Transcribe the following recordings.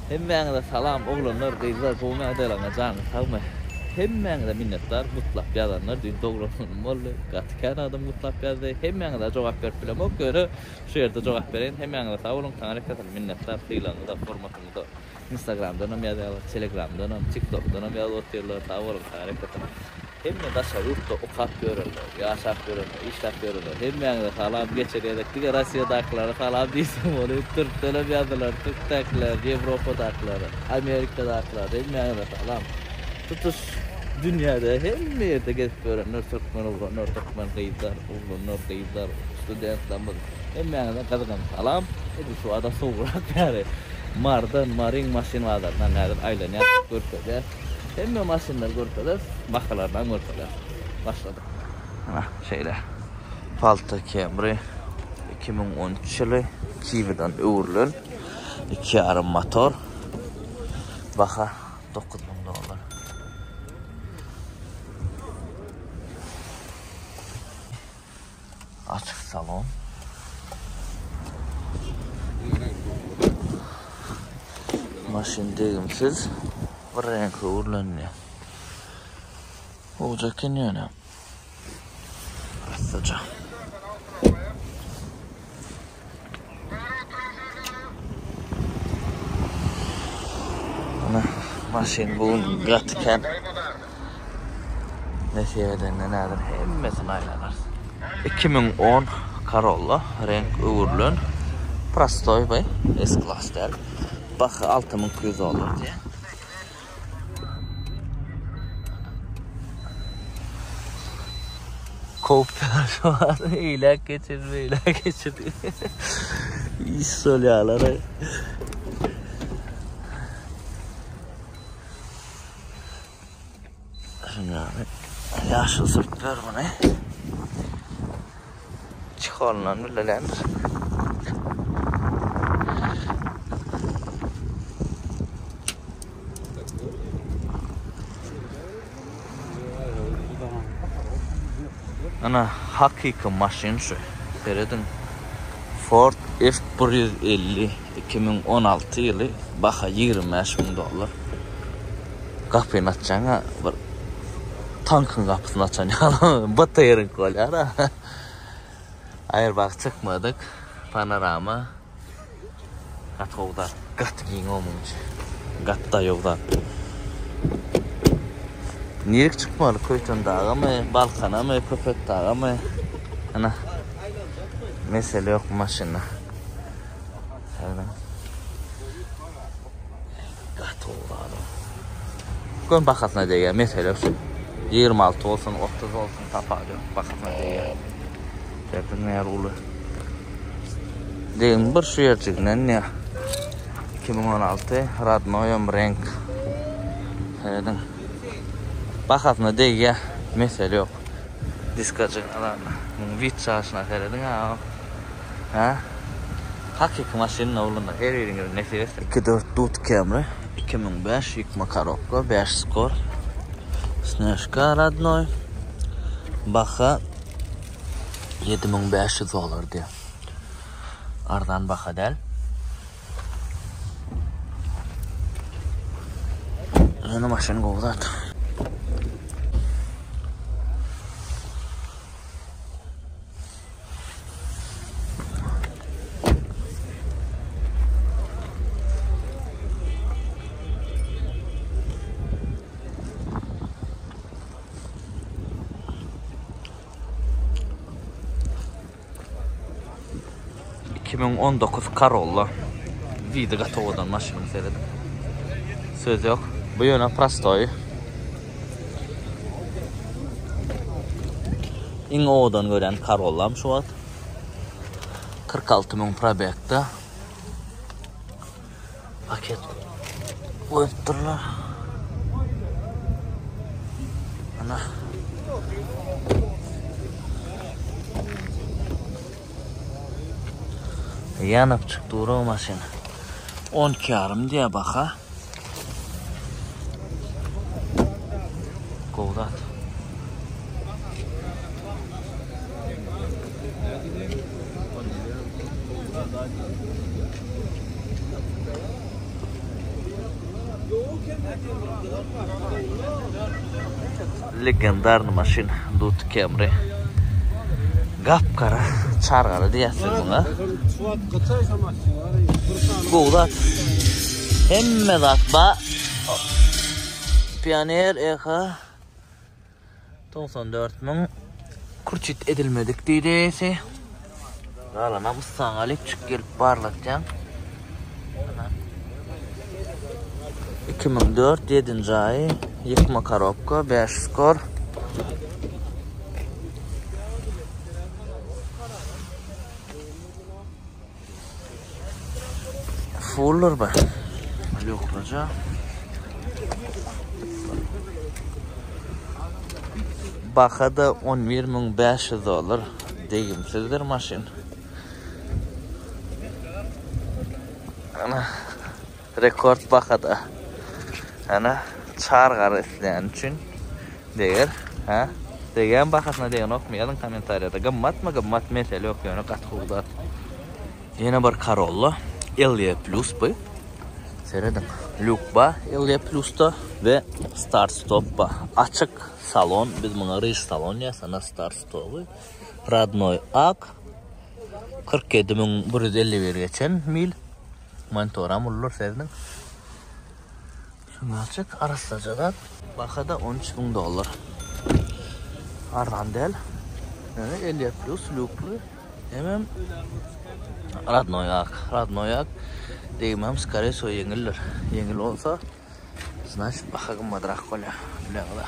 Hemmäňize salam oglanlar gyzlar gowymy ýagdaýlaryňyz janyňyz sagmy hemmäňize minnetdar gutlap ýazanlar düýn doglan günüm boldy gaty kän adam gutlap ýazdy hemmäňize jogap berip bilemok ýöne şu ýerde jogap bereýin hemmäňize sag boluň taňryýalkasyn minnetdar sylagyňyza hormatyňyza Instagramdanam ýazýarlar telegramdanam tiktokdanam ýazyp otyrlar sag boluň taňryýalkasyn. Hemme daşary ýurtda okap ýörenler, ýaşap ýörenler, işläp ýörenler hemmäňize salam geçen gezek diňe Rossiýadakylara salam diýsem ony türkdenem ýazdylar türkdäkiler, ýewropadakylar, amerikadakylar hemmäňize salam. Tutuş dünýäde hemme ýerde gezip ýörenler türkmen oglanlar, türkmen gyzlar, oglanlar, gyzlar, studentlerimiz hemmäňize gyzgyn salam. Edil şu wada sowugrak ýaly Marydan, Maryň maşyn bazaryndan häzir aýlanýas görkezýäs. Hemme maşynlary görkezeris, bahalarynam görkezeris. Başladyk. Ana, şeýle. Palta Camry 2013 ýyly Kiwi'dan öwrülen 2,5 motor. Baha 9000 dollar. Açyk salon. Maşyn degimsiz. Bir reňke öwrülendi. Gowja eken ýöne. Arassaja. Ana maşyn bu gün gaty kän. Nesip edenden häzir hemmesini aýlanarys. 2010 Corolla reňk öwrülen prostoý we S-klass däl. Baha 6200 dollar diýýär. Kowup şu eýläk geçir, beýläk geçir. Iş solýarlar. Şunlary ýaşyl sürüp ber muny. Çiholundan bilelendir. Ana hakyky maşyn şu. Serediň. Ford F-150 2016 ýyly baha 25 müň dollar. Gapyny açjaň-a bir tankyň gapysyny açan ýaly BTR-iňki bolýar-a. Airbag çykmadyk. Panorama. Gaty gowy zat. Gaty giň o muň içi. Gaty daýaw zat. Nirik çykmaly? Köýtendagamy, Balkanamy, Köpetdagamy? Ana. Mesele ýok bu maşynda. Gaty gowy zat. Gön bahasyna degýär, mesele şu. 26 bolsun, 30 bolsun, tapawudy ýok, bahasyna degýär. Serdiň näl uly. Degim bir şu ýerjiginden ýa. 2016 radnoýam renk. Serediň. Bahasyna degýär, mesele ýok. Diskajygyna da muň wit çaşyna serediň ha. Ha? Hakyky maşyn oglanlar her biriňize nesip etsin. 2 4 dut Camry 2005 ýykma korobka 5 skor. Snežka radnoý. Baha 7500 dollar diýýär. Arzan baha däl. Ýöne maşyn gowy zat. 2019 Corolla. Vidi gaty owadan maşynyň seredip. Söz ýok. Bu ýöne prostoý. Iň owadan görýän Corollam şu wagt. 46 müň probekde. Paket goýupdyrlar. Ana. Ýanyp çykdy dur o maşyn. 12 ýarym diýä baha. Gowy zat. Legendarny maşyn Dut Camry. Gap-gara, çar-gara diýýäs biz muňa. Gowy zat. Hemme zat ba. Pioneer EH 94 müň kurçit edilmedik diýdi eýesi. Galanam ussaňa alyp çyk gelip barlatýaň. 2004 7-nji aýy ýykma korobka 5 skor. Fuller bar. Lýuklaja. Baha-da 11500 dollar. Degimsizdir maşyn. Ana rekord bahada. Ana çar gara isleýän üçin deger. Ha? Degen bahasyna degenokmy? Ýazyň kommentariýada. Gymmatmy? Gymmat mesele ýok, ýöne gaty gowy zat. Ýene bir Corolla LE Plus bu. Serediň. Lýuk ba LE Plusda we start stop ba. Açyk salon, biz muňa ryž salon diýýäs, ana start stopy. Radnoý ak. 47151 geçen mil. Monitoram uludyr serediň. Şuňaçyk arassaja zat. Baha-da 13 müň dollar. Arzan däl. Ýöne 50 plus lýukly. Hemem radnoý ak. Radnoý ak degmem skore wsego ýeňildir. Ýeňil bolsa znaçit baha gymmadrak bolýar. Bileňiz-ä.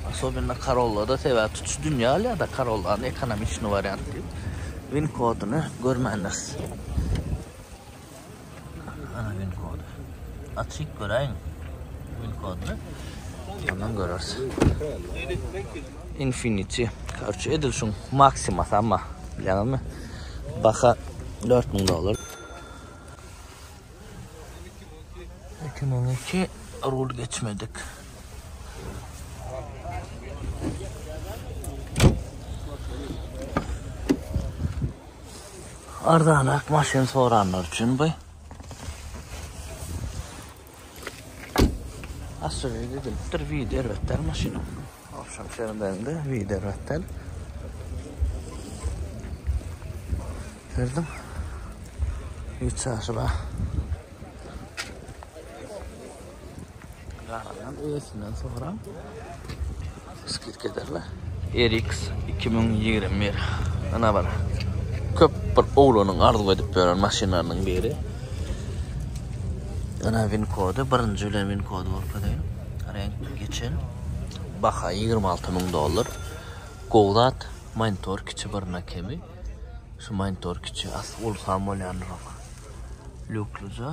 Osobenno Corolla-da sebäbi tutuş dünýä alýar-da Corolla-ny ekonomiçnyý wariant diýip. Win koduny görmändiris. Ana win kody. Açyk göräýiň win koduny. Ondan göreris. Infinity. Karçı edil şuň Maxima amma. Bilýäňizmi? Baha 4000 dollar. 2002 rul geçmedik. Arzanrak maşyn soranlar üçin bu. Asyl edilipdir, widi erbet däl maşynyň. Agşam şerindäňde widi erbet däl. Serdim. Hiç çaşy bar. Galanam eýesinden soraň. Skidka ederler. RX 2021. Ana bir. Köp bir oglanyň arzuw edip ýören maşynlarynyň biri. Ana win kody, birinji bilen win kody görkezeýin. Renk geçen. Baha 26 müň dollar. Gowy zat, monitor kiçi birine kemi. Şu monitor kiçi, as ulsam bolýandyr. Lýuklyja.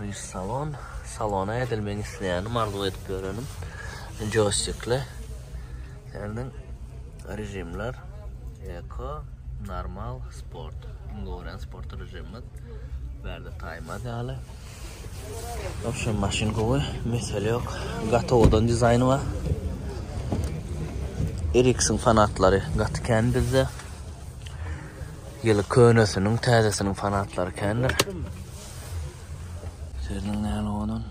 Rys salon. Salona edil meň isleýänim, arzuw edip ýörenim. Joystikli. Senden režimler Eco, normal, sport. Iň gowy görýän sport režimimiz. Bärde taýmaz ýaly. Wobşem maşyn gowy, mesele ýok. Gaty owadan dizaýny bar. RX-iň fanatlary gaty kän bizde. Ýyly könesiniň, täzesiniň fanatlary kändir. Seriniň näli owadan.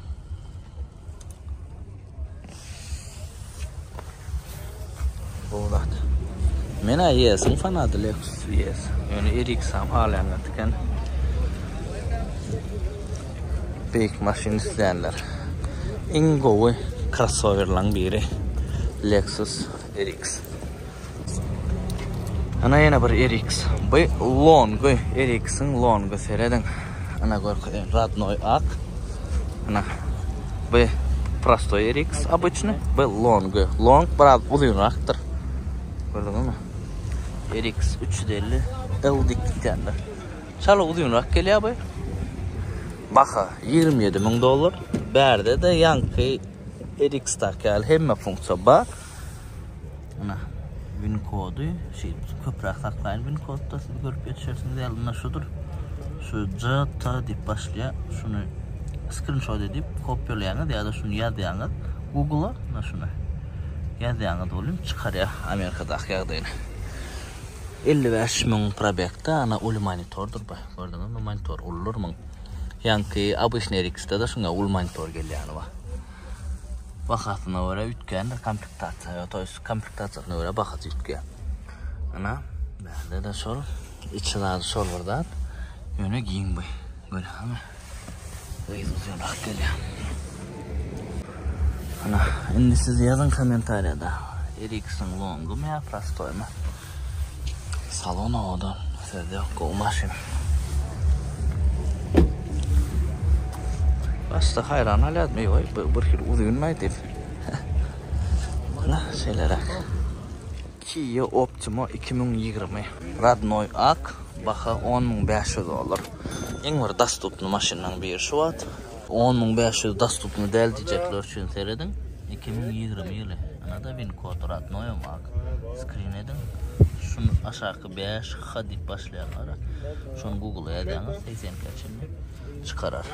Gowy zat. Men-ä ES-iň fanady Lexus ES. Ýöne RX-am halaýan gaty kän. Beýik maşyn isleýänler. Iň gowy krossowerlaň biri Lexus RX. Ana ýene bir RX. Bu longy, RX-iň longy serediň. Ana görkezeyim. Radnoý ak. Ana. Bu prostoý RX obyçny. Bu longy. Long biraz uzynrakdyr. Gördüňizmi? RX 350 L dik gitýändir. Çala uzynrak gelýär bu. Baha 27 müň dollar. Bärde-de ýaňky RX-daky ýaly hemme funksiýa bar. Ana win kody şeýdip köpräk saklaýyn win kodda siz görüp ýetişersiňiz ýaly ynha şudur. Şu C T diýip başlaýar. Şuny skrinşot edip kopýalaýaňyz ýa-da şuny ýazýaňyz Google-a ynha şuny ýazýaňyz welin çykarýar Amerikadaky ýagdaýyny. 55 müň probekde ana uly monitordyr bu. Gördüňizmi monitor uludyr muň. Ýaňky obyçnyý RX-de-de şuňa uly monitor gelýäni bar. Bahasyna görä üýtgändir komplektasiýa, to ýest komplektasiýasyna görä bahasy üýtgär. Ana, bärde-de şol, içi zady şol bir zat. Ýöne giň bu. Görýäňmi? Gyz uzynrak gelýär. Ana, indi siz ýazyň kommentariýada. RX-iň longymy ýa prostoýmy? Salon owadan, söz ýok, gowy maşyn. Başda haýran galýardym, eý, bu bir hili uzynmaý diýip. Ana, şeýleräk. Kia Optima 2020. Radnoý ak, baha 10500 dollar. Iň bir dostupny maşynlaryň biri şu wagt. 10500 dostupny däl diýjekler üçin serediň. 2020 ýyly. Ana-da win kod radnoýam ak. Skrin ediň. Şuny aşaky 5 H diýip başlaýanlara şony Google-a ýazýaňyz 82 çenli çykarar.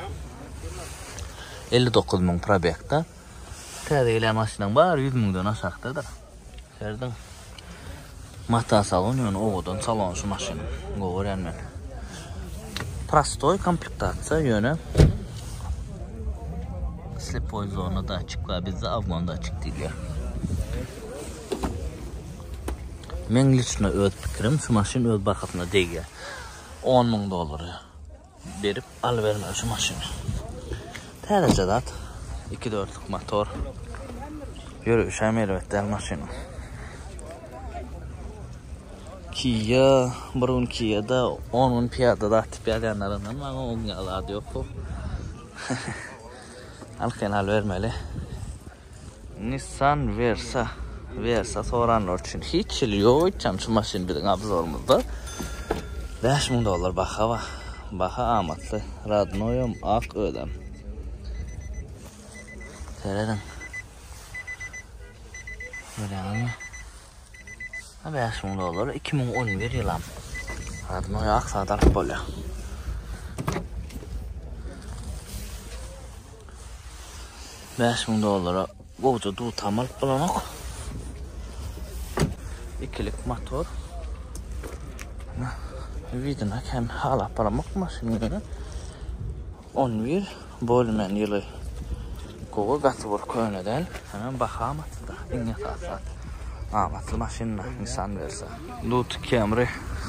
59 müň probegda. Täze gelen maşynyň bary 100 müňden aşakdadyr. Serediň. Mata salon ýöne owadan salon şu maşynyň. Gowy görýän men. Prostoý komplektasiýa ýöne slepoý zona datçik bar bizde avgon datçik diýilýär. Meň liçno öz pikirim şu maşyn öz bahasyna degýär. 10 müň dollary berip alybermeli şu maşyny. Täzeje zat. 2 dörtlük motor. Ýörüşem erbet däl maşynyň. Kia, bir gün Kia-da, 10 gün piýada zat diýip ýazýanlaryndan maňa oň ýaly zady ýok bu. Alkyn alybermeli. Nissan Versa, Versa soranlar üçin hiç hili ýok öýtýän şu maşyn biziň obzorymyzda. 5000 dollar baha bar. Baha amatly. Radnoýam ak özem. Serediň. Görýäňizmi? Ha 5000 dollar 2011 ýylam. Radnoý ak zat alyp bolýar. 5000 dollara gowja dutam alyp bolanok. Ikilik motor. Widina kem halap baramok maşyny. 11 bolmen ýyly. Gowy gaty bir köne däl. Hemen baha amatly-da. Iň esasy zat. Amatly maşyn-da Nissan Versa. Lut Camry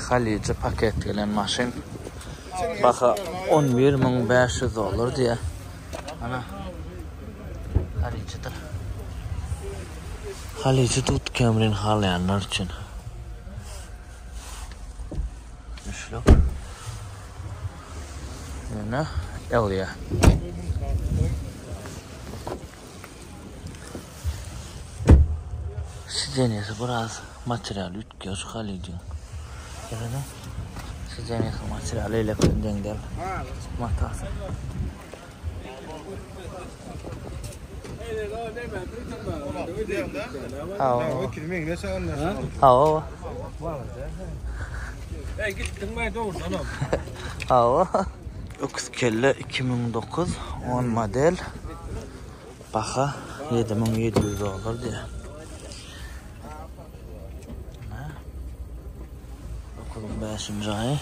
Haliji paket gelen maşyn. Baha 11500 dollar diýýär. Ana. Halijidir. Haliji Tut Camryny halaýanlar üçin. Üçlük. Ýöne Elýa. Sidenýesi biraz material üýtgär şu Halijiň. Ýöne sidenýesi material eýlekden deň däl. Matasy. Hawa. Hawa. Öküz kelle 2009 10 model. Baha 7700 dollar diýýär. 9-5-nji aýy.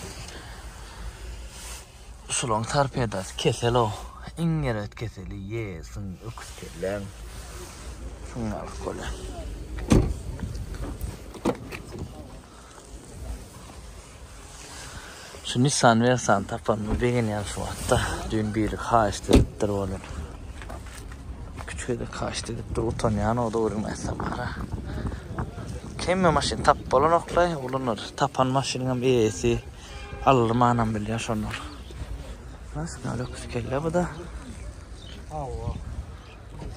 Şulaň torpedasy kesel-ow. Iň erbet keseli ýesiň, öküz kelläň. Şuňa alyp bolýar. Şu Nissan Versa'ny tapanyma begenýän şu wagtda. Düýn biri haýyşt edipdir bolun. Küçük gezek haýyşt edipdir, utanýan o dogrymy aýtsam bara. Kemme maşyn tapyp bolanokla, oglanlar. Tapan maşynyňam eýesi Alyrmanam bilýär şondan. Nasıl öküz kelle bu da.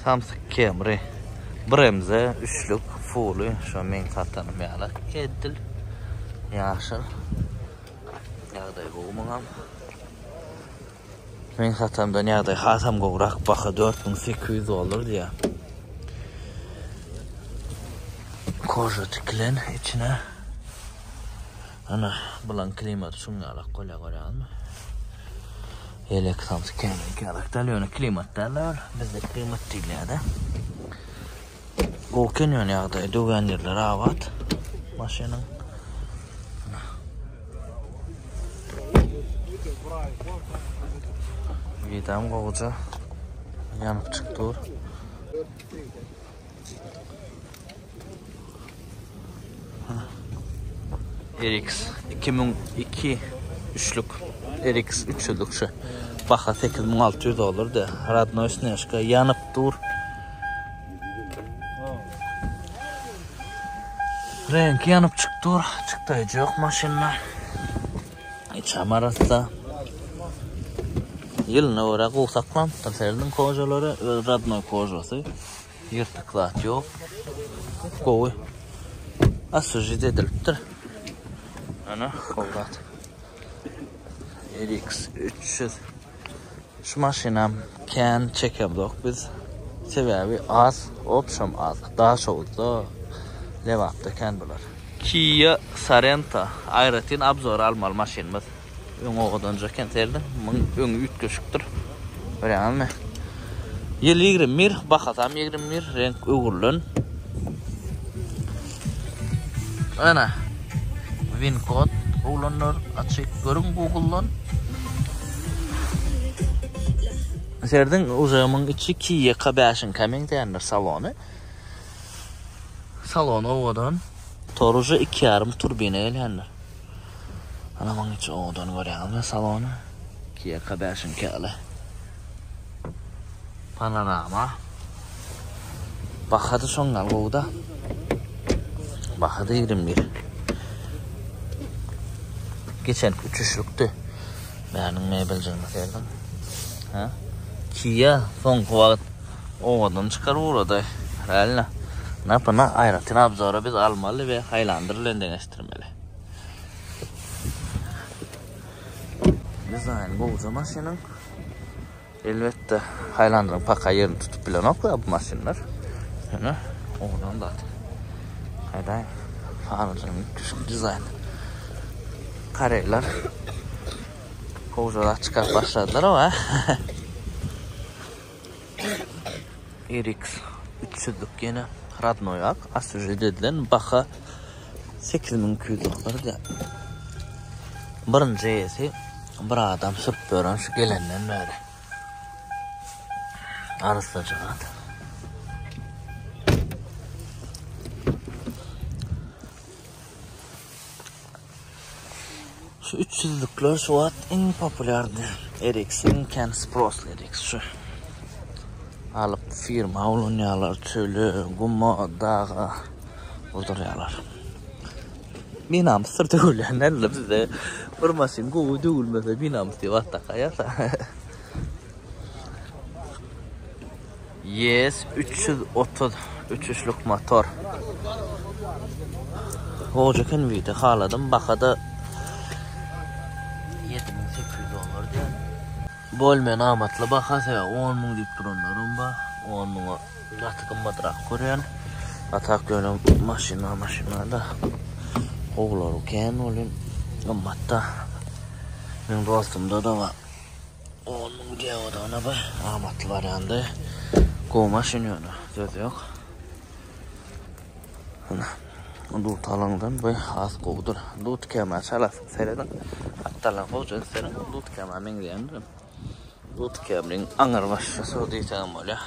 Samsyk Camry. Bremze, üçlük, fuly, şo meň satanym ýaly. Edil ýaşyl. Ýagdaý gowy muňam. Meň satamdan ýagdaý hasam gowrak, baha 4800 dollar diýýär. Koža tikilen içine. Ana, bulan klimat şuň ýalak bolýar görýäňizmi? Ýelek samsy kämilki ýalak däl, ýöne klimat däl ol. Bizde klimat diýilýär-de. Gowy eken ýöne ýagdaýy, döwýän ýerleri abat maşynyň. Widam gowuja ýanyp çyk dur. RX 2002 üçlük RX 300-lük şu. Baha 8600 dollar de. Radnoy Snежka ýanyp dur. Reňki ýanyp çyk dur. Çykdaýjy ýok maşynda. Içem arassa. Ýylyna görä gowy saklanypdyr. Serediň kožalary, öz radnoý kožasy. Ýyrtyk zat ýok. Gowy. Oswežit edilipdir. Ana, gowy zat. RX 300. Şu maşynam kän çekemzok biz. Sebäbi az, obşam az. Daşoguzda, Lebapda kän bular. Kia Sorento aýratyn obzor almaly maşynymyz. Öňi owadanjak eken serediň. Muň öňi üýtgeşikdir. Görýäňizmi? Ýyl 21, bahasam 21, reňk öwrülen. Ana. Win kod oglanlar açyk görüň Google'dan. Serediň, ujamyň içi Kia K5-iňkä meňzeýändir salony. Salon owadan. Toruja 2,5 turbina gelýändir. Ana muň içi owadan görýäňizmi salony? Kia K5-iňki ýaly. Panorama. Bahady şoň ýaly gowy-da. Bahady 21. Geçenki uçuşlykdy. Bäriniň mebeljigini serediň. Ha? Kia soňky wagt owadan çykar ugrady. Realno. Napyna aýratyn obzora biz almaly we Highlander bilen deňeşdirmeli. Dizaýny gowja maşynyň. Elbetde Highlanderyň paka ýerini tutup bilenok bu maşynlar. Ýöne owadan zat. Haýdaý. Farajyň üýtgeşik dizaýn. Koreýler gowja zat çykaryp başladylar ha. RX 300-lük ýene radnoý ak, oswežit edilen baha 8200 dollar diýýär. Birinji eýesi bir adam sürüp ýören şu gelenden bäri. Arassaja zat. Şu 300-lükler şu wagt iň populýarny RX, iň kän sprosly RX şu. Alyp firma ulanýarlar, çöle, guma, daga urdurýarlar. Binamysdyr döwülýän däldir bizde. Bir maşyn gowy döwülmese binamys diýip at dakaýarsa. Yes 330 uçuşlyk motor. Goja eken video haladym bahada 7800 dollar diýen. Bolmen amatly baha sebäbi 10 müň diýip duranlaram bar. 10 müňe gaty gymmatrak görýän. A tak ýöne maşyna maşyna da gowulary kän welin gymmatda. Meň dostumda-da bar. 10 müň diýýär bir amatly barýandy. Gowy maşyn ýöne söz ýok. Ana dut alaňdan bu has gowudyr. Dut kema çalasyn serediň. Gapdaldan gowja ünseriň dut kema meňzeýändir. Dut kemriň aňyr başy şo diýseňem bolýar.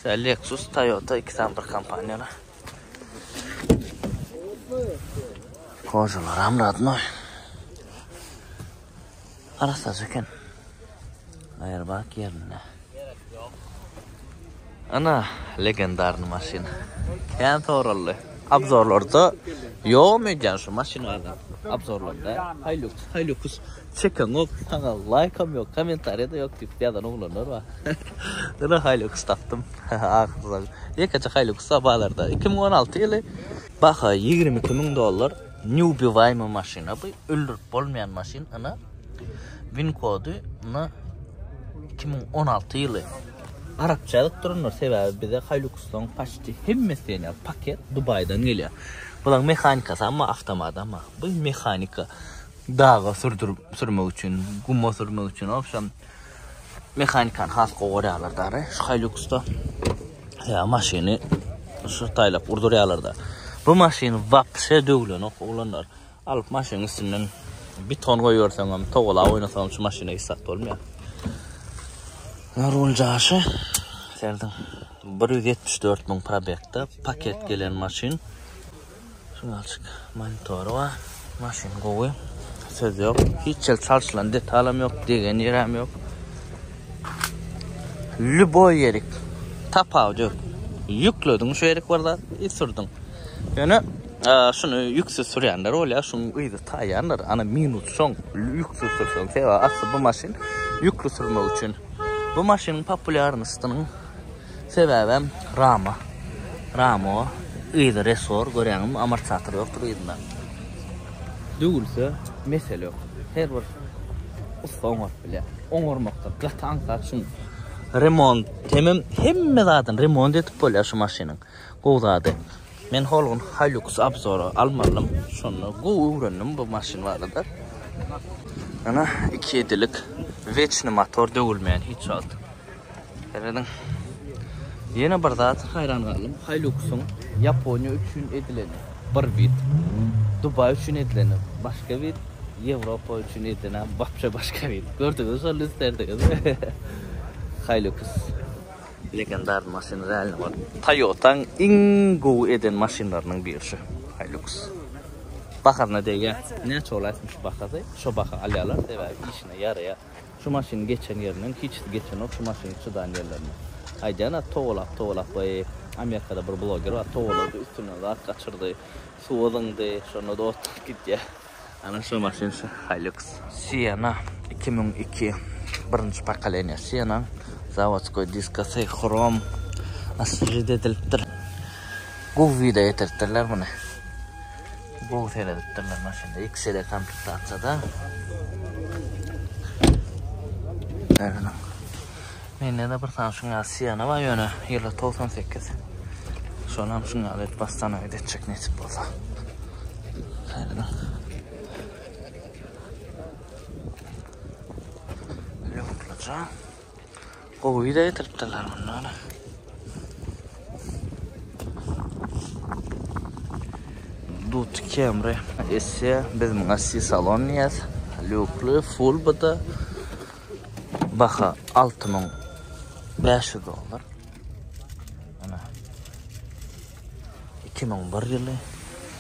Sen Lexus, Toyota ikisem bir kompaniýalar. Kožalaram radnoý. Arassaja eken. Airbag ýerinde. Ana, legendarny maşyn. Kän soraldy. Obzorlarda ýogam öýdýän şu maşyn barada. Obzorlarda Hilux, Hilux çekeňok, saňa laýkam ýok, kommentariýa-da ýok diýip ýazan oglanlar bar. Ine Hilux tapdym. Ahyrsoňy. Ýekeje Hilux bar bazarda. 2016 ýyly. Baha 22 müň dollar. Neubiwaýmy maşyna bu öldürip bolmaýan maşyn ina win kody ina 2016 ýyly. Arapça ýazyp duranlar sebäbi bize Hiluxlaryň paçti hemmesi diýen ýaly paket Dubaýdan gelýär. Bularyň mehanikasy amma awtomat amma bu mehanika daga sürdürip sürmek üçin, guma sürmek üçin obşem mehanikany has gowy görýärler dary şu Hiluxda. Ýa maşyny şu taýlap urdurýarlar-da. Bu maşyn wapşe döwlenok oglanlar. Alyp maşynyň üstünden beton goýberseňem, togalap oýnasaňam şu maşyna hiç zat bolmaýar. Rul jaşy. Serediň. 174 müň probegda paket gelen maşyn. Şuňalçyk monitory bar. Maşyn gowy. Söz ýok. Hiç ýer çalşylan detalam ýok, degen ýerem ýok. Lüboý ýerik. Tapawudy ýok. Ýüklediň şu ýerik bir zat, i sürdüň. Ýöne şuny ýüksüz sürýänler bolýar, şuň yzy taýýandyr. Ana minus şoň ýüksüz sürseň. Sebäbi asly bu maşyn ýükli sürmek üçin. Bu maşynyň populýarnostynyň sebäbem rama. Rama o. Yzy resor görýäňizmi amortizator ýokdur yzynda. Döwülse mesele ýok. Her bir ussa oňaryp bilýär. Oňarmakda gaty aňsat şuň remont hemem hemme zadyny remont edip bolýar şu maşynyň. Gowy zady. Men hol gün Hilux obzora almalydym. Şonda gowy öwrendim bu maşyn barada. Ana 2 ýedilik weçni motor döwülmeýän hiç wagt. Serediň. Ýene bir zat haýran galdym. Hiluxyň Ýaponiýa üçin edileni bir wid, Dubaý üçin edileni başga wid, Ýewropa üçin edileni wapşe başga wid. Gördüňiz şol üstlerdiňiz. Hilux legendar maşyn realny bol. Toyotaň iň gowy eden maşynlarynyň biri şu Hilux. Bahasyna degýär. Näçe bolaýsyn şu bahasy? Şo baha alýarlar sebäbi işine ýaraýar. Şu maşynyň geçen ýerinden hiçisi geçenok şu maşynyň çydan ýerlerinden. Aýdýan-a towalap towalap we Amerikada bir bloger bar towalady üstünden zat gaçyrdy suwa zyňdy şonda-da otlanyp gidýär. Ana şu maşyn şu Hilux. Sienna 2002 birinji pokoleniýa Sienna zawodskoý diskasy hrom oswežit edilipdir. Gowy wida getiripdirler muny. Gowy seredipdirler maşynda. XL komplektasiýada. Serediň. Mende-de bir sany şuň ýaly Sienna bar ýöne ýyly 98. Şonam şuň ýaly edip wastanowiýa etjek nesip bolsa. Serediň. Lýuklyja. Gowy-da getiripdirler mundan. Dut Camry SE biz muňa C salon diýýäs. Lýukly, full bu-da. Baha 6500 dollar. Ana. 2001 ýyly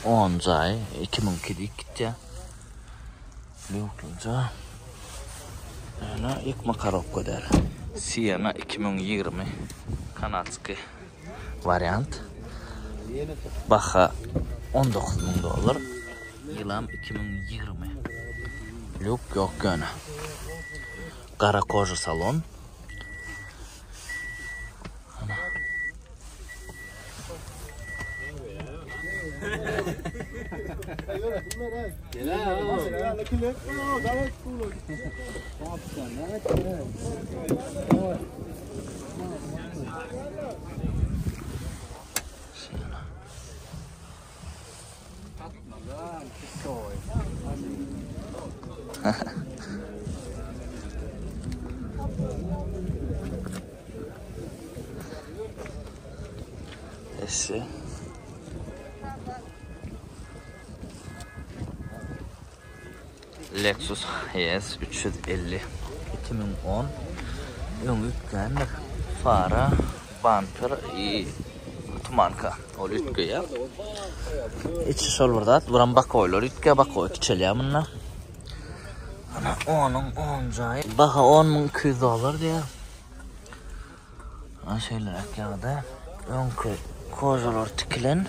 10 aý, 2002 diýip gitýär. Lýuklyja. Ýöne ýykma korobka däl. Sienna 2020 kanadskiý wariant. Baha 19 müň dollar. Ýylam 2020. Lýuk ýok ýöne. Gara koža salon. Ana. Esse. Lexus ES 350 2010 öňi üýtgändir. Fara, bamper i tumanka. Ol üýtgeýär. Içi şol bir zat. Buram bakoýlar üýtgeýär. Bakoý kiçelýär munda. Ana onuň on jaýy. Baha 10200 dollar diýýär. Ana şeýleräk ýagdaý. Öňki kožalar tikilen.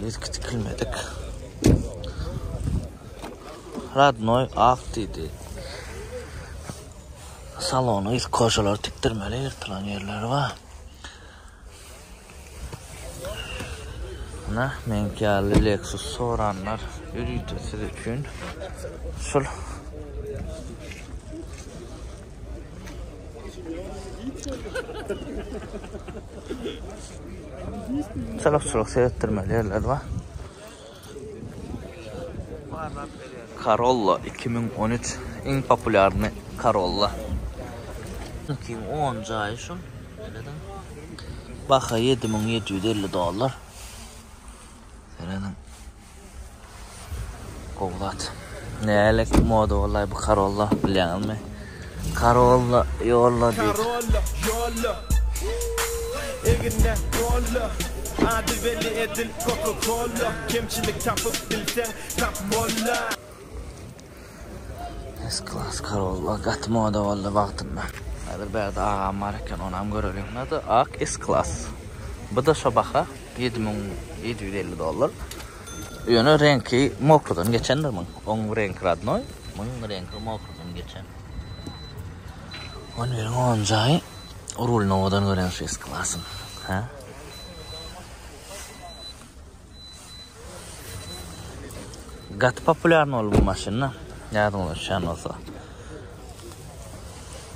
Yzky tikilmedik. Radnoý ak diýdi. Salony yzky kožalar tikdirmeli, ýyrtylan ýerleri bar. Ana, meňki ýaly Lexus soranlar ýörite siz üçin. Şul. Çalak-çulak seretdirmeli ýerler bar. Corolla 2013 iň populýarny Corolla. 2010 jaýy şul. Serediň. Baha 7750 dollar. Serediň. Gowy zat. Nälik moda boldy bu Corolla bilýäňizmi? Corolla ýolla diýip. Corolla ýolla. Egnine golla Ady belli edil Coca Cola Kemçilik tapyp bilseň tap molla. S-Class Corolla gaty moda boldy wagtynda. Häzir bärde agam bar eken, onam göreliň. Nada ak S-Class. Bu-da şo baha, 7750 dollar. Ýöne reňki mokrudan geçendir muň. Oň reňki radnoý, muň reňki mokrudan geçen. On biriň onunjy aýy. Rulyny owadan görýän şu S-Class-yň. Hä? Gaty populýarny boldy bu maşyn-da. Ýadyňyza düşýän bolsa.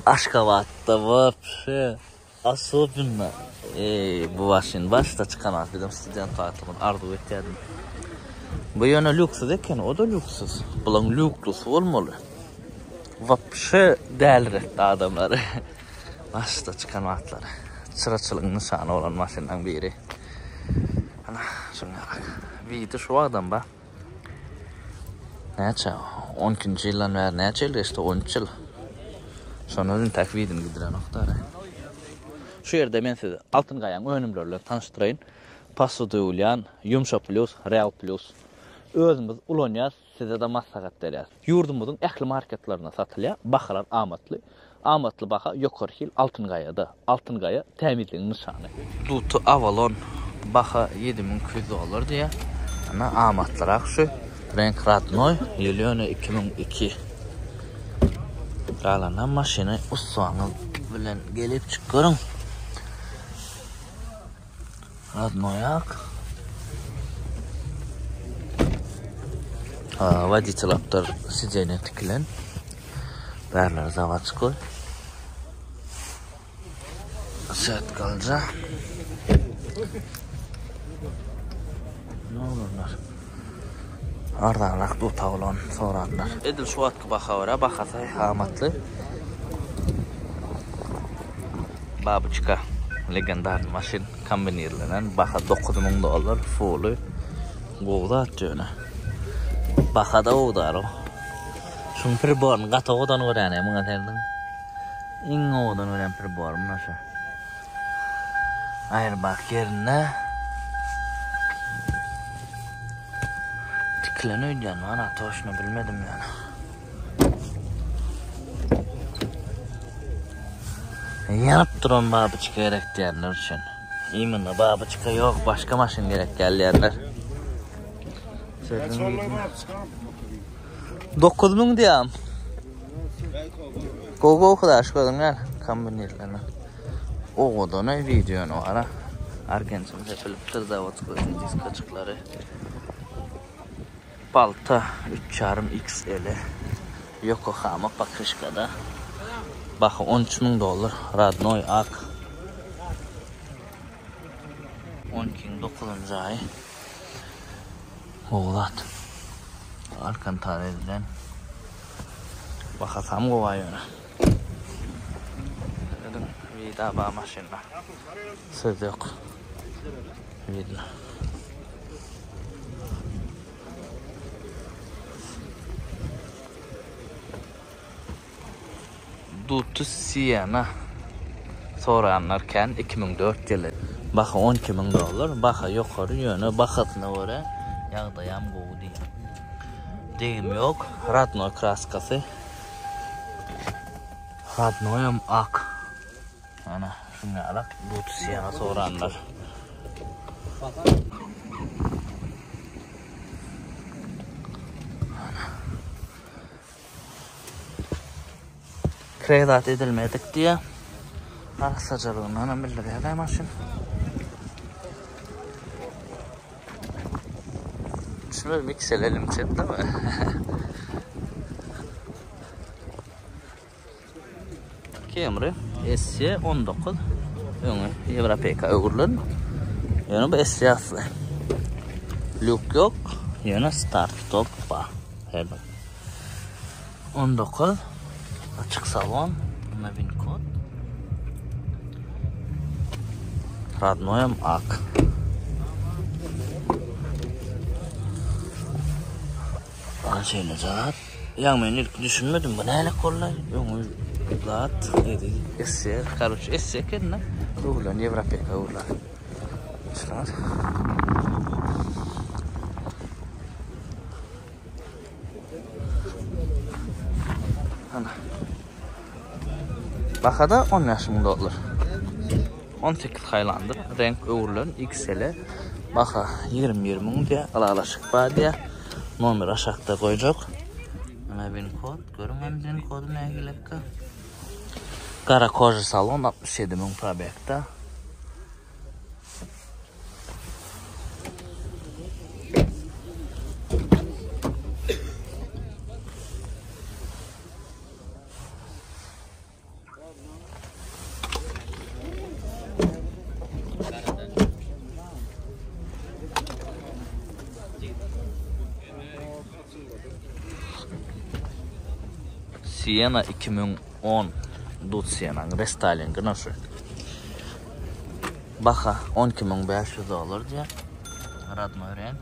Aşgabatda wapşe Asobinno eý bu maşyn başda çykan wagt bizem student wagtymyz arzuw etýärdim. Bu ýöne lýuksuz eken, o-da lýuksuz. Bulaň lýuklusy bolmaly. Wapşe däliretdi adamlary. Başda çykan wagtlary. Çyraçylygyň nyşany bolan maşynlaň biri. Ana, şuň ýaly. Widi şu wagtam bar. Näçe? 12-nji ýyldan bäri näçe ýyl geçdi? 13 ýyl. Şondan intäk widini gidirenok dara. Şu ýerde men sizi Altyn Gaýaň önümleri bilen tanyşdyraýyn. Posuda ýuwulýan Ýumşa Plus, Real Plus. Özümiz ulanýas, size-de maslahat berýäs. Ýurdumyzyň ähli marketlerinde satylýar, bahalar amatly. Amatly baha, ýokary hil Altyn Gaýada. Altyn Gaýa tämizligiň nyşany. Duty Avalon baha 7200 dollar diýýär. Ana amatlyrak şu. Reňk radnoý, ýyl ýöne 2002. Galanam maşyny ussaňyz bilen gelip çyk görüň. Radnoýak. Woditel aptar sidenýe tikilen. Bärleri zawodskoý. Setkalja. Ne oglanlar? Arzanrak duta bolan soranlar. Edil şu wagtky baha görä bahasy amatly. Babuçka legendarny maşyn kombinirlenen baha 9000 dollar fuly gowy zat ýöne. Baha da gowy daro. Şuň priboryny gaty owadan görýän muňa serediň. Iň owadan görýän priborym muna şu. Aýrbak ýerinde tikilen öýdýän mana toşno bilmedim ýöne. Ýanyp duran babyçka gerek diýenler üçin. Imенно babyçka ýok, başga maşyn gerek gelýänler. 9000 diýýän. Gowy gowy hudaş gözüň gel. Kombinirlenen. Owadan ay videony ara. Argentin sepilipdir zawodskoý diskaçyklary. Balta 3,5 XL. Yokohama pakryşkada. Baha 13 müň dollar. Radnoy ak. 12-niň 9-njy aýy. Gowy zat. Alkantara edilen. Bahasam gowy ýöne. Dedim, vida ba maşynda. Söz ýok. Vidno. Duty Siena soranlar kän 2004 ýyly. Baha 12 müň dollar. Baha ýokary ýöne bahasyna görä ýagdaýam gowy diýýär. Degim ýok. Radnoý kraskasy. Radnoýam ak. Ana şuny ýalak Duty Siena soranlar. Kredat edilmedik diýýär. Arassajalygyndan hem bildirýär maşyn. Şunu mikselelim çetdimi? Camry SC 19 öňi Ýewropeka öwrülen. Ýöne bu SC asly. Lýuk ýok, ýöne start stop bar. Her bir. 19 açyk salon, bunda win kod. Radnoýam ak. Ana şeýle zat. Ýa men ilki düşünmedim bu nälik boldy? Öňi zat edi. Esse, karoç esse eken-de. Öwrülen ýewropeka öwrülen. Şular. Ana. Bahada 15 müň dollar. 18 Highlander reňk öwrülen XL baha 21 müň diýä ylalaşyk bar diýä. Nomer aşakda goýjak. Ana win kod, görüň hem win kody nähilekka. Gara koža salon 67 müň probekda. Siena 2010 Dut Siena'ň restylingi şu. Baha 12500 dollar diýýär. Radnoý reňk.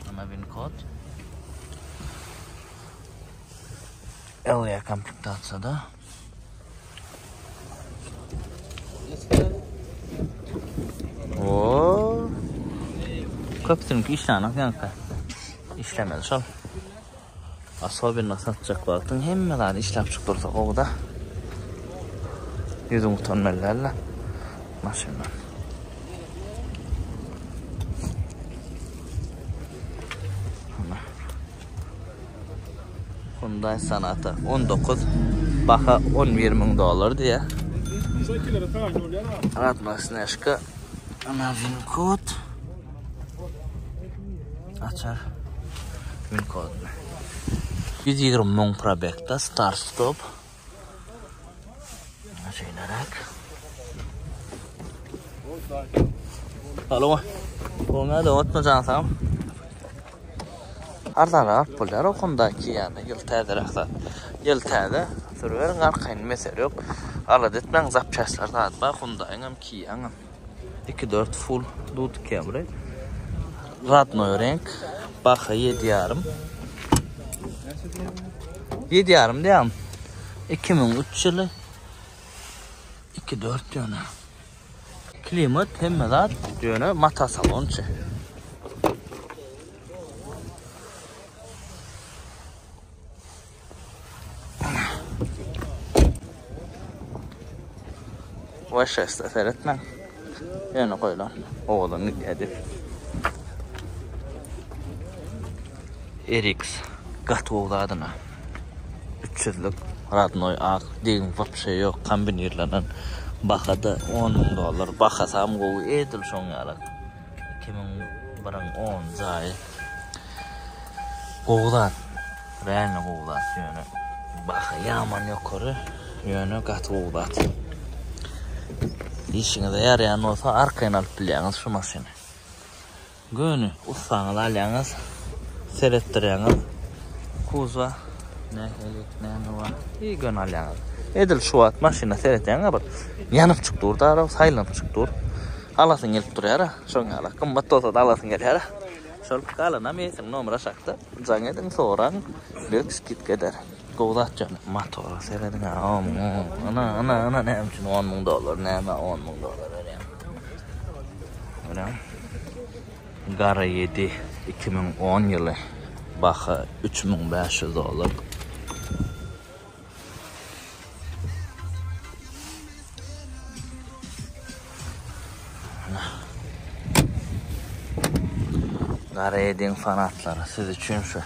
Ana win kod. LE komplektasiýada. Oo. Köpüsiniňki işlänok ýaňky. Işlemeli şol. Asobinno satjak wagtyň hemme zady işläp çykyp dursa gowy-da. Ýüzüň utanmaly däl-de maşyndan. Hyundai Sonata 19 baha 11 müň dollar diýýär. Radna Snежka ana win kod açar win koduny. 120 müň probekda start stop. Şeýleräk. Alo. Goňa da otma jan sag. Arzanrak bolýar o Hyundai Kia-ny ýyl täzeräk zat. Ýyl täze, sürüberiň arkaýyn mesele ýok. Alada etmäň zapçastlar zat bar Hyundai-yňam Kia-ňam. 2 4 full dut Camry. Radnoý reňk. Baha 7 ýarym. 7 ýarym diýýän. 2003 ýyly. 2 4 ýöne. Klimat hemme zat ýöne mata salonçy. V6-da seretmäň. Ýöne goýlan. Owadan gidýär diýip. RX gaty gowy zadyna. 300-lük radnoý ak degim wapşe ýok kombinirlenen bahada 10 müň dollar bahasam gowy edil şoň ýaly 2001-iň 10 jaýy gowy zat realno gowy zat ýöne baha ýaman ýokary ýöne gaty gowy zat işiňize ýaraýan bolsa arkaýyn alyp bilýäňiz şu maşyny Göni ussaňyzy alýaňyz, seretdirýäňiz. Kuzowa nähili, näme bar, i göni alýaňyz. Edil şu wagt maşyna seretýäň-ä bir ýanypjyk dur da, saýlanypjyk dur. Alasyň gelip durýar-a, şoň ýaly. Gymmat bolsa-da alasyň gelýär-ä. Şol galanam eýesiniň nomeri aşakda. Jaň ediň, soraň, belki skidka eder. Gowy zat ýöne. Motora serediň-ä, ana, ana, ana, näme üçin on müň dollar, nämä on müň dollar berýäň. Görýäňmi? Gara 7 2010 ýyly. Baha 3500 dollar. Gara 7-iň fanatlary siz üçin şu.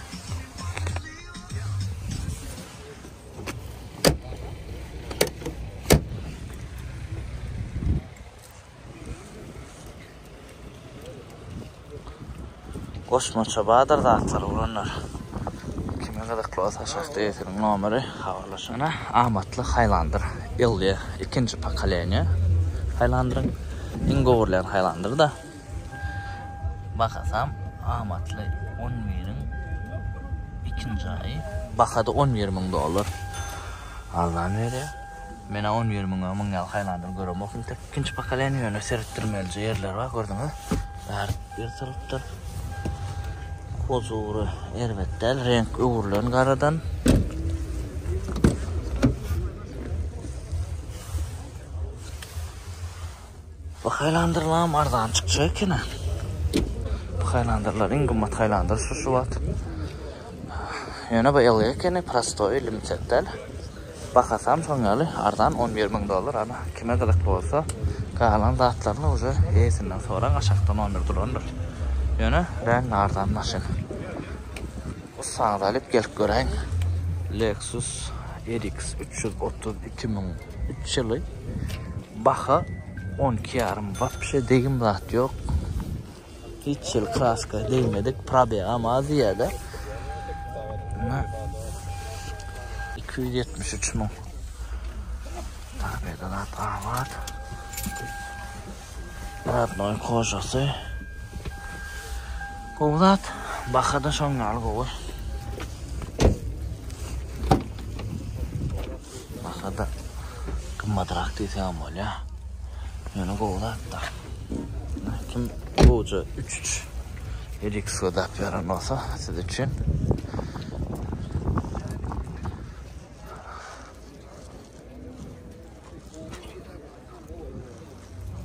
Goşmaça bardyr zatlar oglanlar. Kime gyzykly bolsa aşakda eýesiniň nomeri habarlaşyň. Ana amatly Highlander 50 ikinji pokoleniýa Highlanderiň iň gowurlan Highlander da. Bahasam amatly 11-iň ikinji aýy. Bahada 11 müň dollar. Arzan berýär. Menä 11 müňe muň ýaly Highlander göremok intek. Ikinji pokoleniýa ýöne seretdirmelije ýerleri bar gördüňiz. Bäri ýyrtylypdyr. Kozury erbet däl, reňk öwrülen garadan. Bu Highlanderlaram arzan çykjak eken-ä. Bu Highlanderlar iň gymmat Highlander şu şu wagt. Ýöne bu LE ekeni, prostoý, limited däl. Bahasam şoň ýaly arzan 11 müň dollar. Ana, kime gyzykly bolsa, galan zatlaryny uje eýesinden soraň, aşakda nomer durandyr. Ýöne real arzan maşyn. Gussaňyzy alyp gelip göräýiň. Lexus RX 330 2003 ýyly. Baha 12 ýarym. Wapşe degim zat ýok. Hiç ýyl kraska degmedik. Probegam az diýýär-de. 273 müň. Probega zat abat. Radnoý kožasy. Gowy zat. Baha-da şoň ýaly gowy. Baha-da gymmatrak diýseňem bolýar. Ýöne gowy zat-da. Kim gowja 3-3 RX gözläp ýören bolsa siz üçin.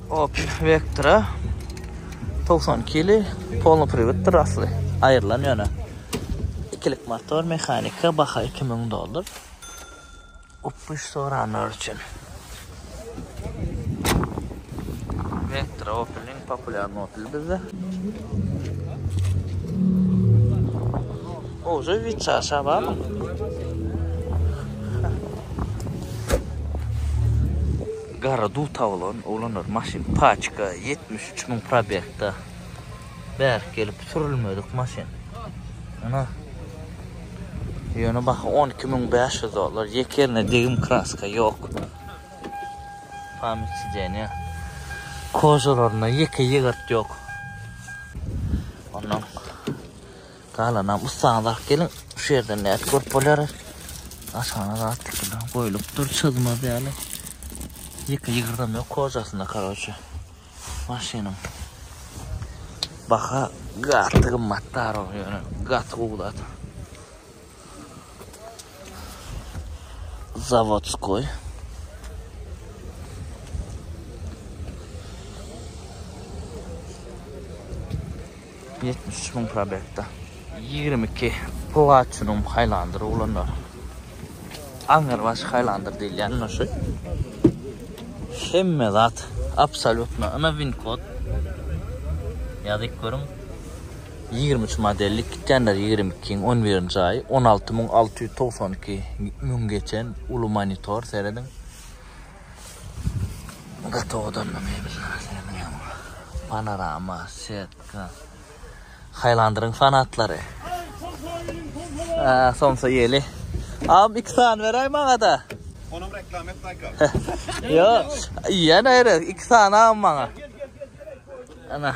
Opel Vectra 92 ýyly polny priwoddyr asly. Aýrylan ýöne. Ikilik motor, mehanika, baha 2000 dollar. Upyş soranlar üçin. Vectra Opel-iň populýarny Opel bizde. Gowja wiçaşa barmy? Gara duta bolan oglanlar maşyn paçka 73 müň probegda bärik gelip sürülmedik maşyn. Ana. Ýöne baha 12500 dollar. Ýeke ýerine degim kraska ýok. Pamyk sidenýa. Kožalarynda ýeke ýygyrt ýok. Ondan Galanam ussaňyzy alyp geliň. Şu ýerden nädip görüp bolýar? Aşagyna zat tikilen goýlupdyr çyzmaz ýaly. Ýeke ýygyrdam ýok kožasynda karoçe. Maşynyň. Baha gaty gymmat darog ýöne gaty gowy zat. Zawodskoý. 73 müň probegda. 22 Platinum Highlander oglanlar. Aňyrbaş Highlander diýilýän ine şu. Hemme zat absolýutno ine win kod. Ýazyp görüň. 23 modellik gitýänler 22-iň 11-nji aýy 16692 müň geçen uly monitor serediň. Gaty owadan mebel. Panorama, setka. Highlander'ın fanatlary. Ha, somsa ýeli. Am iki sany beräý maňa da. Onam reklam et Aýka. Ýok, iýen aýry, iki sany am maňa. Ana.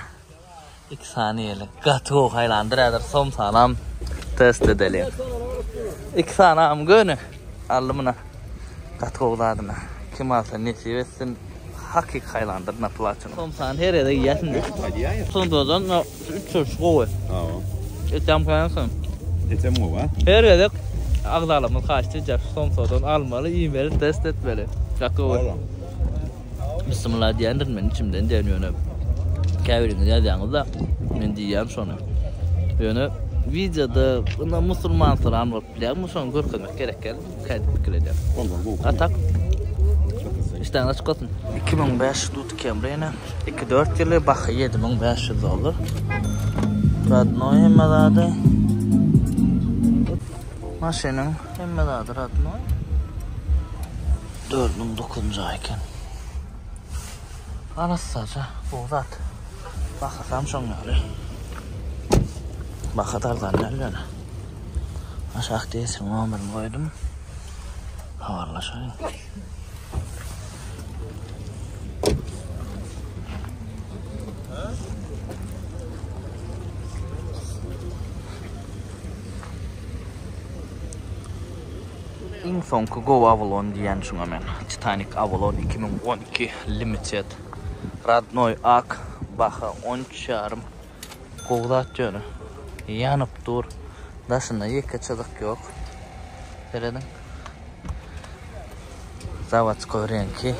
Iki sany ýeli. Gaty gowy Highlander häzir somsanam test edeli. Iki sany am göni. Aldy muna. Gaty gowy zadyna. Kim alsa nesip etsin. Hakyky Highlander na platinum. Somsany her ýerde iýýäsiň. Somsadan üç çörşi gowy. Hawa. Etem känsin. Etem gowy ha. Her gezek agzalarymyz haýyşt edýär şu somsadan almaly, iýmeli, test etmeli. Gaty gowy. Bismillah diýendirin men içimden diýen ýöne käbiriňiz ýazýaňyzda men diýýän şony. Ýöne wideoda ynha musulmansyran bolup bilýärmi şony görkezmek gerek däl kädip pikir edýän. A tak işdäňiz açyk bolsun. 2005 Dut Camry ine. 2-4 ýyly baha 7500 dollar. Radnoý hemme zady. Maşynyň hemme zady radnoý. 4009-njy aý eken. Arassaja, gowy zat. Bahasam şoň ýaly. Baha arzan däl ýöne. Aşakda eýesiniň nomerini goýdum. Habarlaşaýyň. Iň soňky gowy Avalon diýýän şuňa men. Titanic Avalon 2012 Limited. Radnoý ak, baha 13 ýarym. Gowy zat ýöne. Ýanyp dur. Daşynda ýeke çyzyk ýok. Serediň. Zawodskoý reňki.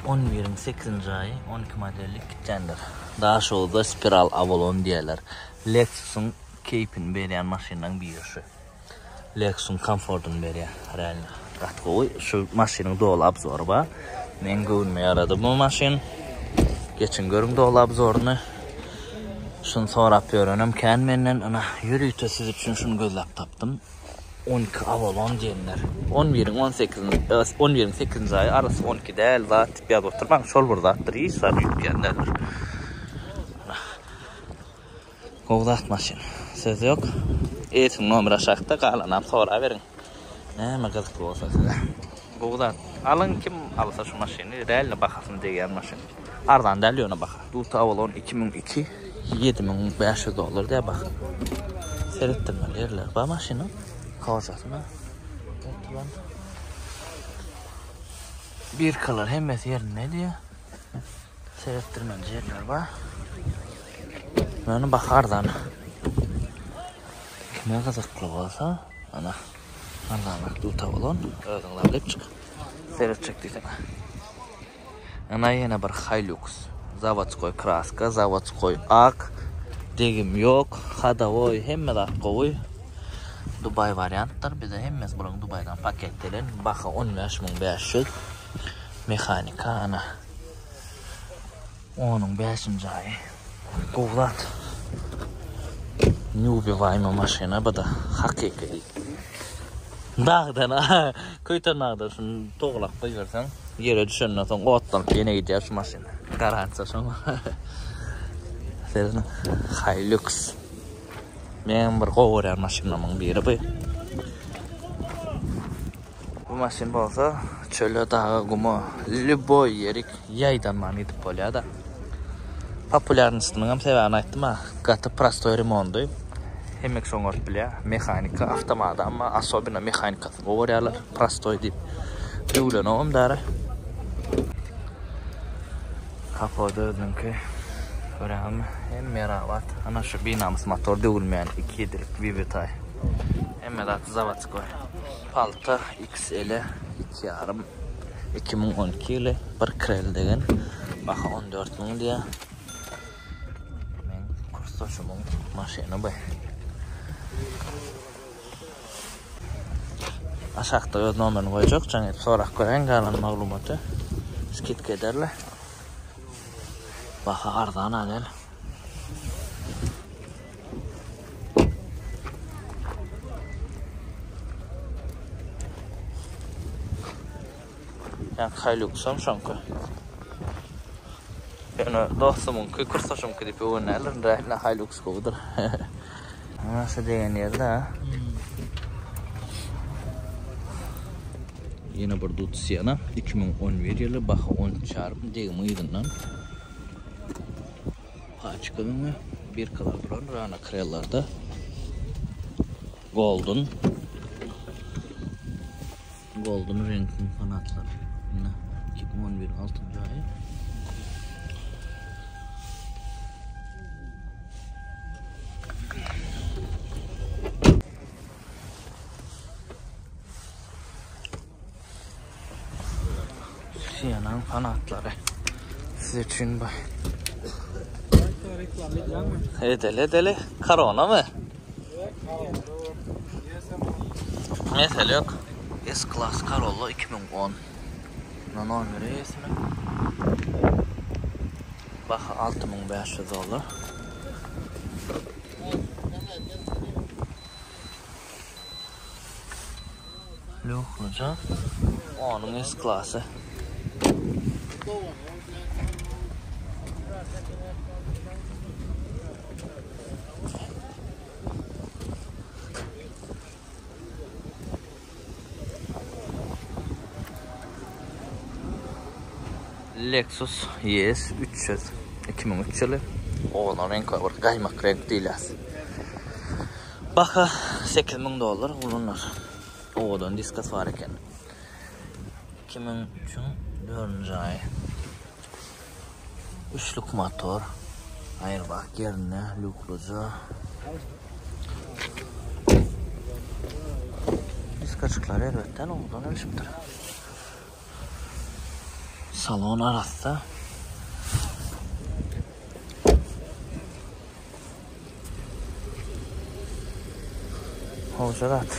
On biriň sekizinji aýy, 12 modelli gitýändir. Daşoguzda Spiral Avalon diýerler. Lexus-yň keýpini berýän maşynlaryň biri şu. Lexus-yň komfortyny berýär. Realno. Gaty gowy. Şu maşynyň doly obzory bar. Meň göwnüme ýarady bu maşyn. Geçiň görüň doly obzoryny. Şuny sorap ýörenem kän menden. Ynha, ýörite siz üçin şuny gözläp tapdym. 12 Avalon diýenler. 11-iň 18-nji, 11-iň 8-nji aýy arasy 12 däl zat diýip ýazyp oturmaň. Şol bir zatdyr. Hiç zat üýtgän däldir. Gowy zat maşyn. Söz ýok. Eýesiniň nomeri aşakda, galanam soraberiň. Näme gyzykly bolsa size. Gowy zat. Alyň kim alsa şu maşyny, realno bahasyna degýän maşyn. Arzan däl ýöne baha. Duta Avalon 2002 7500 dollar diýýär baha. Seretdirmeli ýerleri bar maşynyň. Kožasyna. Oturan. Birkalar hemmesi ýerinde diýýär. Seretdirmeli ýerleri bar. Ýöne baha arzan. Kime gyzykly bolsa, ana arzanrak duta bolan, özüňiz alyp çyk. Seretjek diýseň. Ana ýene bir Hilux. Zawodskoý kraska, zawodskoý ak. Degim ýok, hadowoý, hemme zat gowy. Dubaý wariantdyr. Bize hemmesi bularyň Dubaýdan paket gelen. Baha 15500. Mehanika ana. Onuň bäşinji aýy. Gowy zat. Neubivaymy maşyna bu-da hakyky. Dagdan, Köýtendagdan şuny togalap goýberseň, ýere düşenden soň otlanyp ýene gidýär şu maşyn. Garantiýa şoňa. Serediň, Hilux. Meň bir gowy görýän maşynlarymyň biri bu. Bu maşyn bolsa çöle, daga, guma, lýuboý ýerik ýaýdanman gidip bolýar-da. Populýarnostynyňam sebäbini aýtdym-a, gaty prostoý remondy. Hemme kişi oňaryp bilýär. Mehanika, awtomada, amma asobino mehanikasyny gowy görýärler, prostoý diýip. Döwlenogam däri. Kapot özüniňki. Görýäňizmi? Hemme ýeri abat. Ana şu binamys motor döwülmeýän iki ýedilik VVTi. Hemme zat zawodskoý. Palta XL iki ýarym 2012 ýyly bir krel degen baha 14 müň diýýär. Men kursdaşymyň maşyny bu. Aşakda öz nomerini goýjak, jaň edip sorap göräýiň galan maglumaty. Skidka ederler. Baha arzan a gel. Ýa Hilux-am şoňky. Ýöne dostumyňky, kursdaşymky diýip öwünýärler. Indi Hilux gowudyr. Şu degen ýerde ha. Ýene bir Dut Siena 2011 ýyly baha 13,5 degim yzyndan. Paçka öňe birkalar duran rana krellarda. Golden. Golden reňkiň fanatlary. Ine 2011 altynjy aýy. Siýanaň fanatlary. Siz üçin bu. Edeli edeli. Korona mı? Mesele yok. S-Class Corolla 2010. Na nomeri eýesiniň. Baha 6500 dollar. Lýuklyja onuň S klasy. Lexus ES 300 2003 ýyly. Owadan reňk bar, bir gaýmak reňk diýilýär. Baha 8000 dollar ulunar. Owadan diskasy bar eken. 2003-iň 4-nji aýy. Üçlük motor. Aýrbak ýerinde lýukluja. Diskaçyklar erbetden owadan ölçüpdir. Salon arassa. Gowja zat.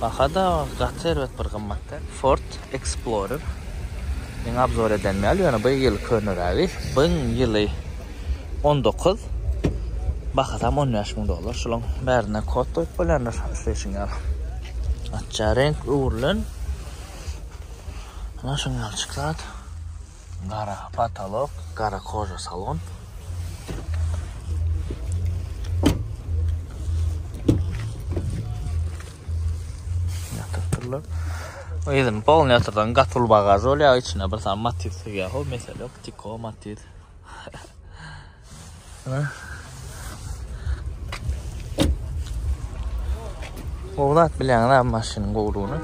Baha-da gaty erbet bir gymmat däl. Ford Explorer. Meň obzor edenim ýaly, ýöne bu ýyl könerägi. Byň ýyly 19. Bahasam 15 müň dollar. Şulaň bärine kod goýup bolýandyr, isleýşiň ýaly. Açja reňk öwrülen. Ana şuň ýalyjyk zat. Gara patolok, gara koža salon. Ýatypdyrlar. Yzyny polny ýatyrdan gaty uly bagaž bolýar, içine bir sany Matiz sygýar, ho mesele ýok, Tiko, Matiz. Gowy zat bilýäňiz abi maşynyň gowulygyny.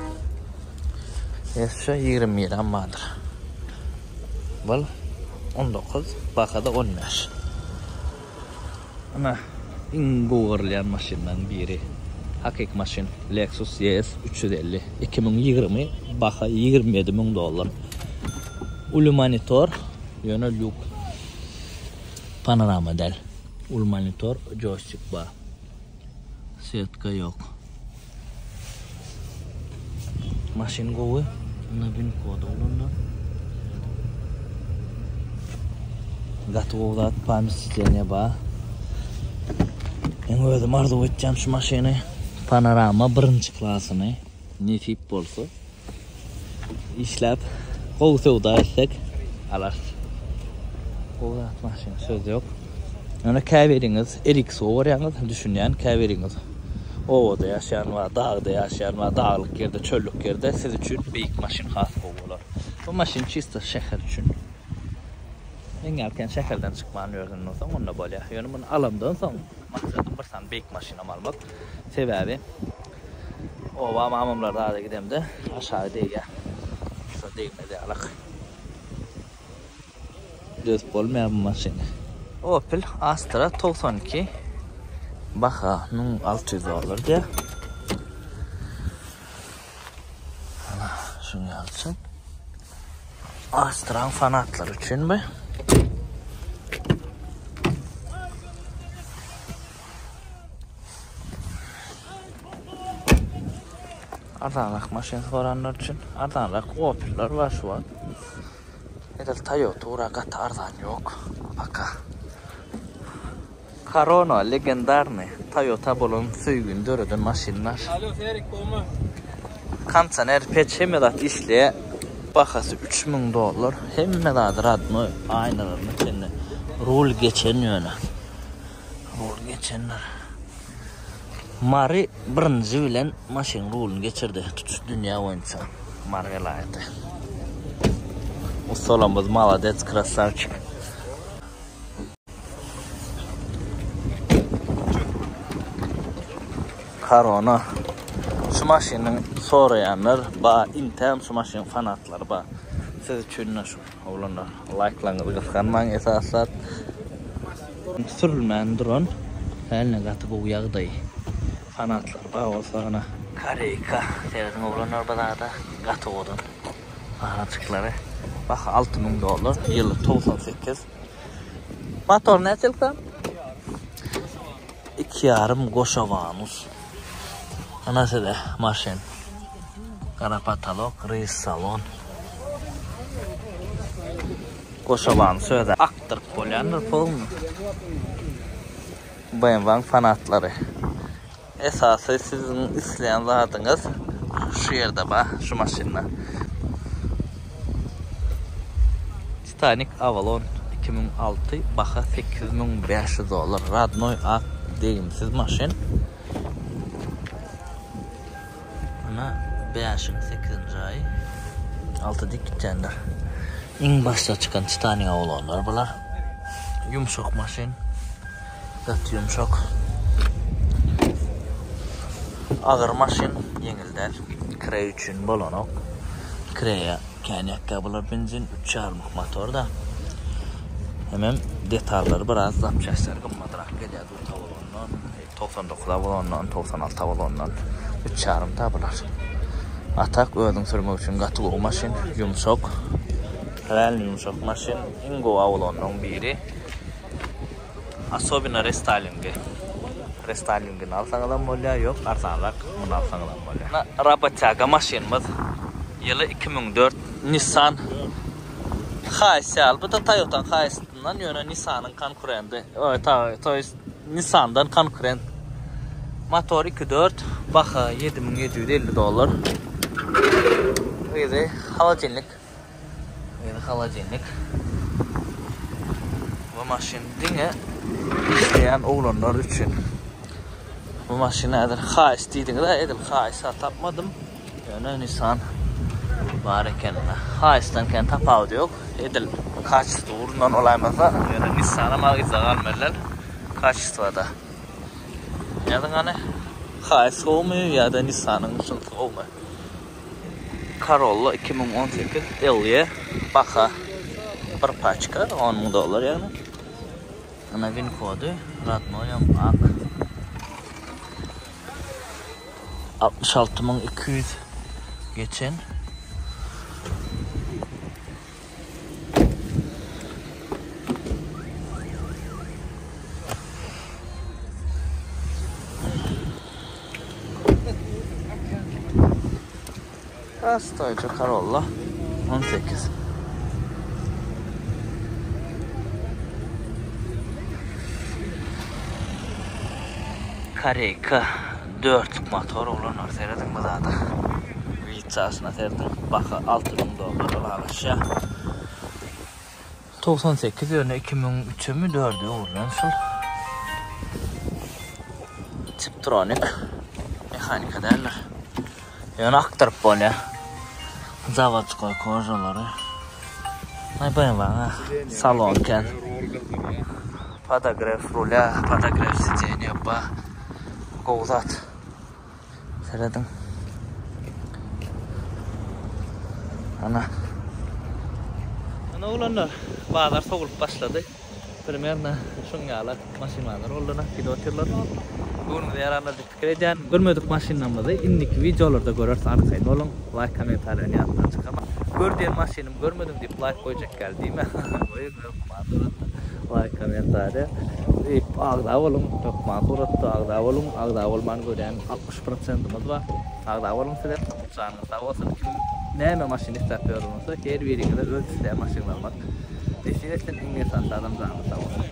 Ýetse 21 am bardyr. Bul 19, bahada 15. Ana iň gowy görülýän maşynlaryň biri. Hakyky maşyn Lexus ES 350 2020 baha 27 müň dollar. Uly monitor, ýöne lýuk. Panorama däl. Uly monitor, joýstik bar. Setka ýok. Maşyn gowy. Ynha win kody oglanlar. Gaty gowy zat, pamyt sidenýa bar. Men özüm arzuw etýän şu maşyny. Panorama birinji klasyny nesip bolsa. Işläp gowy söwda etsek alarys. Gowy zat maşyn söz ýok. Ýöne käbiriňiz RX gowy görýäňiz, düşünýän käbiriňiz obada ýaşaýan bar, dagda ýaşaýan bar, daglyk ýerde, çöllük ýerde siz üçin beýik maşyn has gowy bolar. Bu maşyn çisto şäher üçin. Meň ýaly kän şäherden çykman ýörsen bolsaň onda bolýar. Ýöne muny alamdan soň maksadym bir sany beýik maşynam almak. Sebäbi Oba mamamlar zada gidemde aşagy degýär. Şo degmez ýalak. Dözüp bolmaýar bu maşyny. Opel Astra 92 baha 1600 dollar diýär. Ana şuň ýalyça. Astraň fanatlary üçin bu. Arzanrak maşyn soranlar üçin arzanrak Opel'ler bar şu wagt. Edil Toyota ura gaty arzan ýok. Paka. Corona legendarny Toyota bolan söýgini döreden maşynlar. Alo Serik gowmy? Kondisioner, peç hemme zat işleýär. Bahasy 3000 dollar. Hemme zady radnoý, aýnalaryna çenli. Rul geçen ýöne. Rul geçendir. Mary birinji bilen maşynyň ruluny geçirdi tutuş dünýä boýunça. Mary welaýaty. Ussalarymyz malades krasawçik. Korona. Şu maşynyň soraýanlar ba, intäm şu maşynyň fanatlary ba. Siz üçin şu oglanlar laýklaryňyzy gysganmaň esasy zat. Sürülmän duran hälne gaty gowy ýagdaý. Fanatlar bar bolsa ana. Koreýka serediň oglanlar bazarda gaty owadan araçyklary. Baha 6000 dollar, ýyly 98. Motor näçelik san? Iki ýarym goşa wanus. Ana size maşyn. Gara patolok, rys salon. Goşa wanus özi akdyryp bolýandyr puluny. BMW-niň fanatlary. Esasy siziň isleýän zadyňyz şu ýerde bar, şu maşynda. Titanic Avalon 2006 baha 8500 dollar. Radnoý ak degimsiz maşyn. Ana bäşiň sekizinji aýy. Alty dik gitýändir. Iň başda çykan Titanic Avalonlar bular. Ýumşak maşyn. Gaty ýumşak. Agyr maşyn, ýeňil däl. Kireý üçin bolanok. Kireýe kän ýakýar bular benzin, üç ýarymlyk motor-da. Hemem detallary biraz zapçastlar gymmadrak gelýär duta bolandan, 99 bolandan, 96 bolandan üç ýarym ta bular. A tak özüň sürmek üçin gaty gowy maşyn, ýumşak. Realny ýumşak maşyn, iň gowy awlanlaryň biri. Asobina restaýlingi. Restaýlingini alsaňyzam bolýar, ýok arzanrak muny alsaňyzam bolýar. Robotýaga maşynymyz. Ýyly 2004 Nissan Hiace ýaly. Bu-da Toyota-nyň Hiace-yndan, ýöne Nissan-yň konkurendi. To ýest Nissan-dan konkurent. Motor 2.4, baha 7750 dollar. Yzy holodilnik. Yzy holodilnik. Bu maşyn diňe işleýän oglanlar üçin. Bu maşyn häzir Hiace diýdiňiz-ä, edil Hiace-a tapmadym. Ýöne Nissan bar eken. Hiace-dan kän tapawudy ýok. Edil kaçestwo ugrundan bolaýmasa, ýöne Nissan-am agyzda galmalylar kaçestwoda. Ýazyň hany, Hiace gowumy ýa-da Nissan-yň şunsy gowumy? Corolla 2018 LE baha bir paçka 10 müň dollar ýagny. Ana win kody radnoýam ak. 66200 geçen. Prostoýja Corolla 18. Koreýka dörtlük motor oglanlar serediň bu zada. Witsasyna serediň. Baha 6000 dollar ylalaşýar. 98 ýöne 2003-e mi 4-e öwrülen şul. Tiptronik mehanika däldir. Ýöne akdyryp bolýar. Zawodskoý kožalary. Aý BMW-ň salon eken. Podogref rulýa, podogref sidenýa ba. Gowy zat. Serediň. Ana. Ana oglanlar, bazar sowulyp başlady. Primerno şuň ýaly maşyn bazar boldy ana, gidip otyrlar. Göwnüňize ýarandyr diýip pikir edýän. Görmedik maşynlarymyzy indiki wideolarda göreris arkaýyn boluň. Laýk kommentariýany ýatdan çykarmaň. Gör diýen maşynymy görmediň diýip laýk goýjak ýaly diýme. Goýuň hökman suratda laýk kommentariýa. Diýip agza boluň hökman suratda agza boluň. Agza bolman görýän 60 prosentimiz bar. Agza boluň sizem. Janyňyz sag bolsun. Kim näme maşyn isläp ýören bolsa her biriňize öz isleýän maşynyňyzy almak nesip etsin. Iň esasy adam janyňyz sag bolsun.